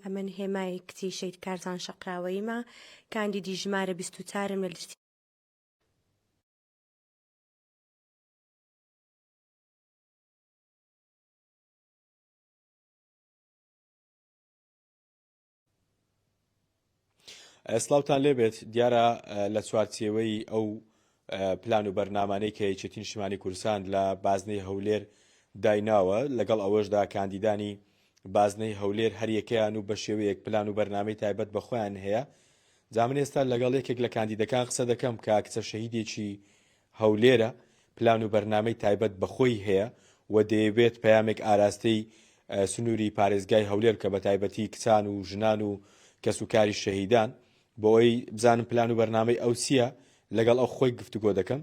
ئەمن هێمای کچی شەهید کارزان شەقراوەییمە، کاندیدی ژمارە 24 م لە لیستی. سڵاوتان لێبێت دیارە لە چوارچێوەی ئەو پلان و بەرنامانەی کە یەکێتی نیشتمانی کوردستان لە بازنەی هەولێر دایناوە لەگەڵ ئەوەشدا کاندیدانی بازنەی هەولێر هەریەکەیان و بە شێوەیەک پلان و بەرنامەی تایبەت بە خۆیان هەیە جا من ئێستا لەگەڵ یەکێک لە کاندیدەکان قسە دەکەم کە کچە شەهیدێکی هەولێرە، پلان و بەرنامەی تایبەت بە خۆی هەیە و دەیەوێت پەیامێک ئاراستەی سنووری پارێزگای هەولێر بکە بەتایبەتی کچان و ژنان و کەسوکاری شەهیدان بۆ ئەوەی بزانم پلان و بەرنامەی ئەو چییە لەگەڵ ئەو خۆی گفتوگۆ دەکەم.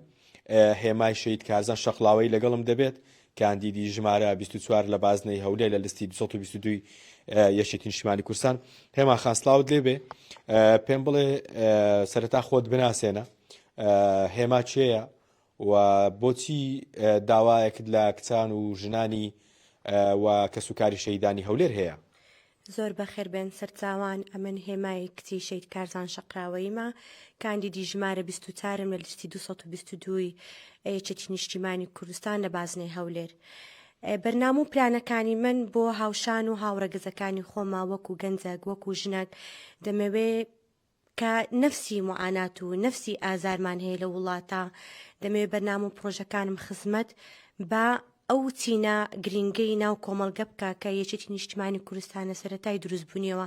هێمای شەهید کارزان شەقڵاوەیی لەگەڵم دەبێت، کاندیدی ژمارە 24 لە بازنەی هەولێر لە لستی 222 یەکێتی نیشتیمانی کوردستان. هێما خان سڵاوت لێبێ پێم بڵێ سەرەتا خۆت بناسێنە هێما کێیە و بۆچی داوایەکت لە کچان و ژنانی و کەسوکاری شەهیدانی هەولێر هەیە؟ زۆر بەخێر بێن سەرچاوان ئەمن هێمای کچی شەهید کارزان شەقراوەییمە کاندیدی ژمارە 24 م لە لیستی 222 ی یەکێتی نیشتیمانی کوردستان لە بازنەی هەولێر بەرنامە و پلانەکانی من بۆ هاوشان و هاوڕەگەزەکانی خۆمە وەکو گەنجەک وەکو ژنەک دەمەوێ کە نەفسی موعانات و نەفسی ئازارمان هەیە لە وڵاتە، دەمەوێت بەرنامە و پڕۆژەکانم خزمەت بە ئەو چینە گرینگەی ناو کۆمەڵگە بکا کە یەکێتی نیشتمانی کوردستان لە سەرەتای دروستبوونیەوە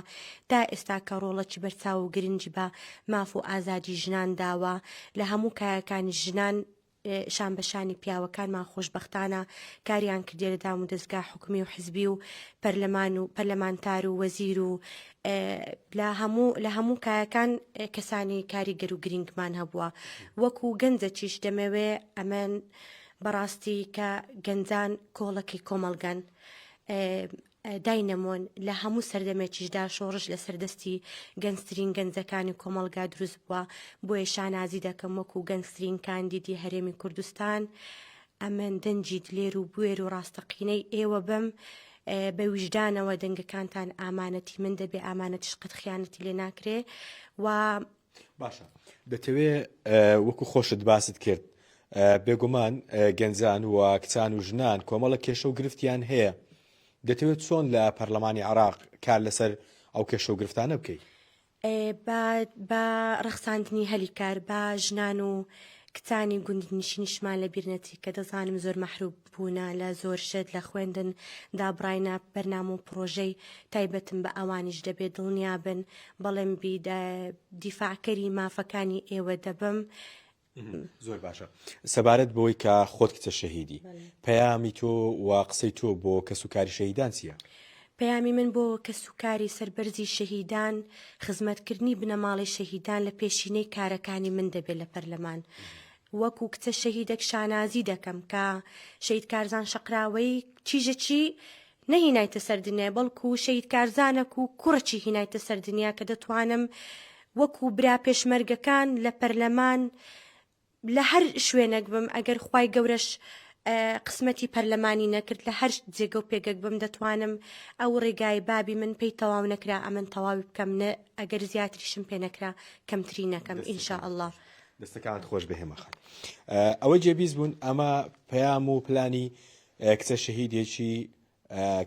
تا ئێستا کە ڕۆڵەکی بەرچاو و گرنگی بە ماف و ئازادی ژنان داوە لە هەموو کایەکانی ژنان شان بە شانی پیاوەکانمان خۆشبەختانە کاریان کردیە لە دام و دەزگا حکومی و حزبی و پەرلەمان و پەرلەمانتار و وەزیر و لە هەموو لە هەموو کایەکان کەسانی کاریگەر و گرنگمان هەبووە وەکو گەنجەکیش دەمەوێ ئەمن بەڕاستی کە گەنجان کۆڵەکەی کۆمەڵگەن داینەمۆن، لە هەموو سەردەمێکیشدا شۆڕش لەسەر دەستی گەنجترین گەنجەکانی کۆمەڵگا دروست بووە، بۆیە شانازی دەکەم وەکو گەنجترین کاندیدی هەرێمی کوردستان ئەمن دەنگی دلێر و بوێر و ڕاستەقینەی ئێوە بم، بە ویژدانەوە دەنگەکانتان ئامانەتی من دەبێ، ئامانەتیش قەت خیانەتی لێ ناکرێ و. باشە دەتەوێ وەکو خۆشت باست کرد بێگومان گەنجان و کچان و ژنان کۆمەڵە کێشە و گرفتیان هەیە دەتەوێت چۆن لە پەرلەمانی عراق کار لەسەر ئەو کێشە و گرفتانە بکەیت؟ بە ڕەخساندنی هەلی کار بە ژنان و کچانی گوندنشینیشمان لە بیرنەچی کە دەزانم زۆر مەحروب بوونە لە زۆر شت لە خوێندن دابڕاینە بەرنامە و پڕۆژەی تایبەتم بە ئەوانیش دەبێ دڵنیابن بەڵێن بی دیفاعکەری مافەکانی ئێوە دەبم. زۆر باشە سەبارەت بەوەی کە خۆت کچە شەهیدی پەیامی تۆ و قسەی تۆ بۆ کەسوکاری شەهیدان چییە؟ پەیامی من بۆ کەسوکاری سەربەرزی شەهیدان خزمەتکردنی بنەماڵەی شەهیدان لە پێشینەی کارەکانی من دەبێت لە پەرلەمان وەکو کچە شەهیدەک شانازی دەکەم کە شەهید کارزان شەقراوەیی چیژە چی نەهینایتە سەر دنیا بەڵکو شەهید کارزانەک و کوڕەکی هینایتە سەر دنیا کە دەتوانم وەکو برا پێشمەرگەکان لە پەرلەمان لە هەر شوێنێک بم ئەگەر خوای گەورەش قسمەتی پەرلەمانی نەکرد لە هەر جێگە و پێگەک بم دەتوانم ئەو ڕێگای بابی من پێی تەواو نەکرا ئەمن تەواوی بکەم نە ئەگەر زیاتریشم پێ نەکرا کەمتری نەکەم ان شاء اللە. دەستەکانت خۆش بێ هێما خان. ئەوەی جێبیست بوون ئەمە پەیام و پلانی کچە شەهیدێکی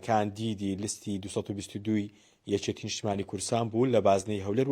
کاندیدی لستی 222 یەکێتی نیشتمانی کوردستان بوو لە بازنەی هەولێر.